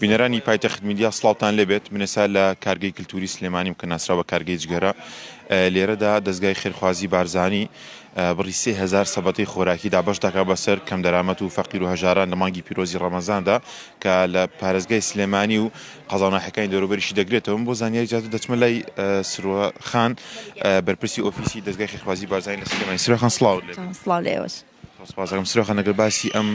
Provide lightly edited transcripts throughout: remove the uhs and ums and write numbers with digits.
بینەرانی پایتەخت میدیا سڵاوتان لێبێت من ئێستا لە کارگەی کلتوری سلێمانیم کە ناسراوە بە کارگەی جگەرە لێرەدا دەزگای خێرخوازی بارزانی بڕی 3000 سەبەتەی خۆراکی دابەش دەکات بەسەر کەمدەرامەت و فەقیر و هەژاران لە مانگی پیرۆزی ڕەمەزاندا کە لە پارێزگای سلێمانی و قەزا و ناحیەکانی دەوروبەریشی دەگرێتەوە من بۆ زانیاری زیاتر دەچمە لای سروە خان بەرپرسی ئۆفیسی دەزگای خێرخوازی بارزانی لە سلێمانی سروە خان سڵاوت لێ سڵاو لە ئێوەش. سپاس دەکەم سرۆ خان ئەگەر باسی ئەم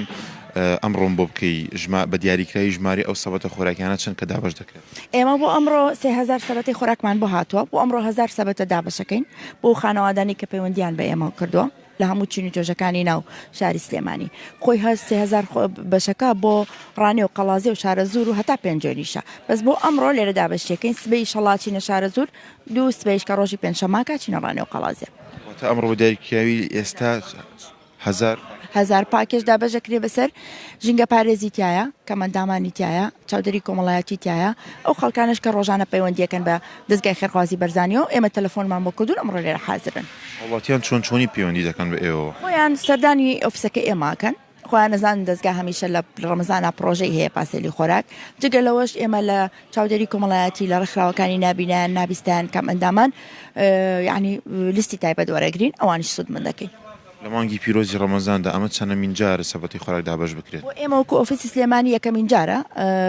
ئەمڕۆم بۆ بکەی ژما بە دیاریکراوی ژمارەی ئەو سەبەتە خۆراکیانە چەند کە دابەش دەکرێت؟ ئێمە بۆ ئەمڕۆ 3000 سەبەتەی خۆراکمان بۆ هاتووە بۆ ئەمڕۆ 1000 سەبەتە دابەشەکەین بۆ خانەوادانی کە پەیوەندیان بە ئێمە کردووە لە هەموو چین و توێژەکانی ناو شاری سلێمانی خۆی هەر 3000 بەشەکە بۆ ڕانێ و قەڵازێ و شارەزوور و هەتا پێنجوێنیشە بەس بۆ ئەمڕۆ لێرە دابەشیەکەین سبەی ئیشەڵا چینە شارەزوور دوو سبەیش کە ڕۆژی پێنجشەممە چینە ڕانێ و قەڵازێ. واتە ئەمڕۆ بە دیاریکراوی ئێستا هەزار. هەزار پاکێج دابەش دەکرێت بەسەر ژینگە پارێزی تایە، کەمئەندامانی تایە، چاودێری کۆمەڵایەتی تایە، ئەو خەڵکانەش کە ڕۆژانە پەیوەندیەکەن بە دەزگای خێرخوازی بەرزانیەوە ئێمە تەلەفۆنمان بۆ کردوون ئەمڕۆ لێرە حازرن. هاوڵاتیان چۆن چۆنی پەیوەندی دەکەن بە ئێوەوە؟ خۆیان سەردانی ئۆفیسەکەی ئێمە ئەکەن. خۆیان ئەزانن دەزگا هەمیشە لە ڕەمەزانا پڕۆژەی هەیە پاسێلی خۆراک جگە لەوەش ئێمە لە چاودێری کۆمەڵایەتی لە ڕێکخراوەکانی نابینایان نابیستیان کەم ئەندامان یعنی لیستی تایبەت وەرەگرین ئەوانیش سوودمەند دەکەین. لە مانگی پیرۆزی ڕەمەزاندا ئەمە چەنەمین جارە سەبەتەی خۆراک دابەش بکرێت؟ بۆ ئێمە وەکو ئۆفیسی سلێمانی یەکەمین جارە،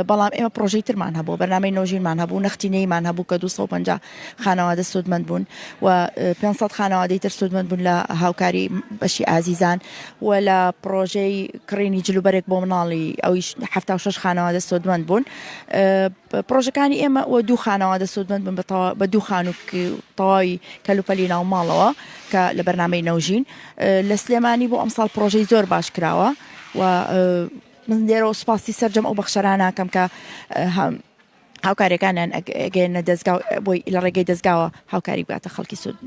بەڵام ئێمە پڕۆژەی ترمان هەبوو، بەرنامەی نۆژینمان هەبوو، نەختینەییمان هەبوو کە 250 خانەوادە سوودمەند بوون و 500 خانەوادەی تر سوودمەند بوون لە هاوکاری بەشی ئازیزان و لە پڕۆژەی کڕینی جلوبەرگ بۆ مناڵی ئەویش 76 خانەوادە سوودمەند بوون. پڕۆژەکانی ئێمە و دوو خانەوادە سوودمەند بوون بە دوو خانوو تەواوی کەلوپەلی ناو ماڵەوە کە لە بەرنامەی نەوژین لە سلێمانی بۆ ئەمساڵ پڕۆژەی زۆر باش کراوە و من لێرەوە سوپاسی سەرجەم ئەو بەخشەرانەکەم کە هاوکاریەکانیان ئەگەیەننە دەزگا بۆی لە ڕێگەی دەزگاوە هاوکاری بگاتە خەڵکی سوود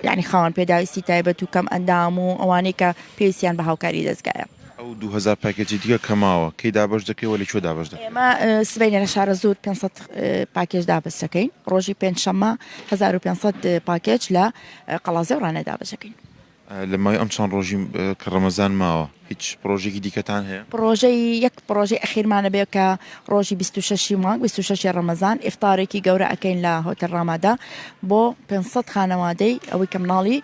یعنی خاوەن پێداویستی تایبەت و کەم ئەندام و ئەوانەی کە پێویستیان بە هاوکاری دەزگایە. ئەو 2000 پاکێجی دیکە کە ماوە کەی دابەش دەکرێت و لە کوێ دابەش دەکرێت؟ ئێمە سبەینێ لە شارەزوور 500 پاکێج دابەش دەکەین، ڕۆژی پێنجشەممە 1500 پاکێج لە قەڵازێ و ڕانیە دابەش دەکەین. لە ماوەی ئەم چەند ڕۆژی کە ڕەمەزان ماوە هیچ پڕۆژەیەکی دیکەتان هەیە؟ پڕۆژەی یەک پڕۆژەی ئەخیرمان ئەبێ کە ڕۆژی 26 ی مانگ 26 ی ڕەمەزان ئیفتارێکی گەورە ئەکەین لە هۆتێل ڕامادا بۆ 500 خانەوادەی ئەوەی کە مناڵی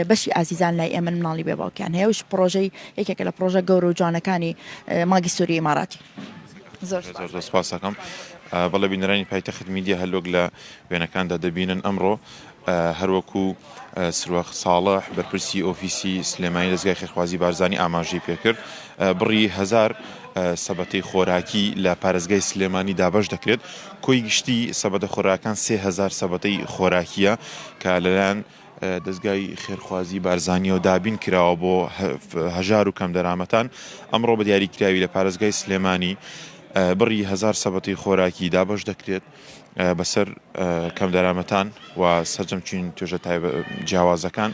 بەشی ئازیزان لای ئێمەن مناڵی بێ باوکیان هەیە وش پڕۆژەی یەکێکە لە پڕۆژە گەورە و جوانەکانی مانگی سووری ئیماراتی. زۆر زۆر سپاس ئەکەم. بەڵێ بینەرانی پایتەخت میدیا هەلۆک لە وێنەکاندا دەبینن ئەمڕۆ هەروەکو سروە ساڵح بەرپرسی ئۆفیسی سلێمانی دەزگای خێرخوازی بارزانی ئاماژەی پێکرد بڕی هەزار سەبەتەی خۆراکی لە پارێزگای سلێمانی دابەش دەکرێت کۆی گشتی سەبەتە خۆراکان 3000 سەبەتەی خۆراکیە کە لەلایەن دەزگای خێرخوازی بارزانیەوە دابین کراوە بۆ هەژار و کەمدەرامەتان ئەمڕۆ بە دیاریکراوی لە پارێزگای سلێمانی بڕی هەزار سەبەتەی خۆراکی دابەش دەکرێت بەسەر کەمدەرامەتان و سەرجەم چین توێژە جیاوازەکان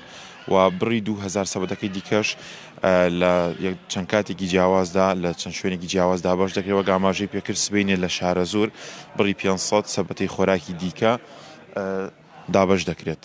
و بڕی 2000 سەبەتەکەی دیکەش لە چەند کاتێکی جیاوازدا لە چەند شوێنێکی جیاواز دابەش دەکرێت وەک ئاماژەی پێکرد سبەینێ لە شارەزوور بڕی 500 سەبەتەی خۆراکی دیکە دابەش دەکرێت.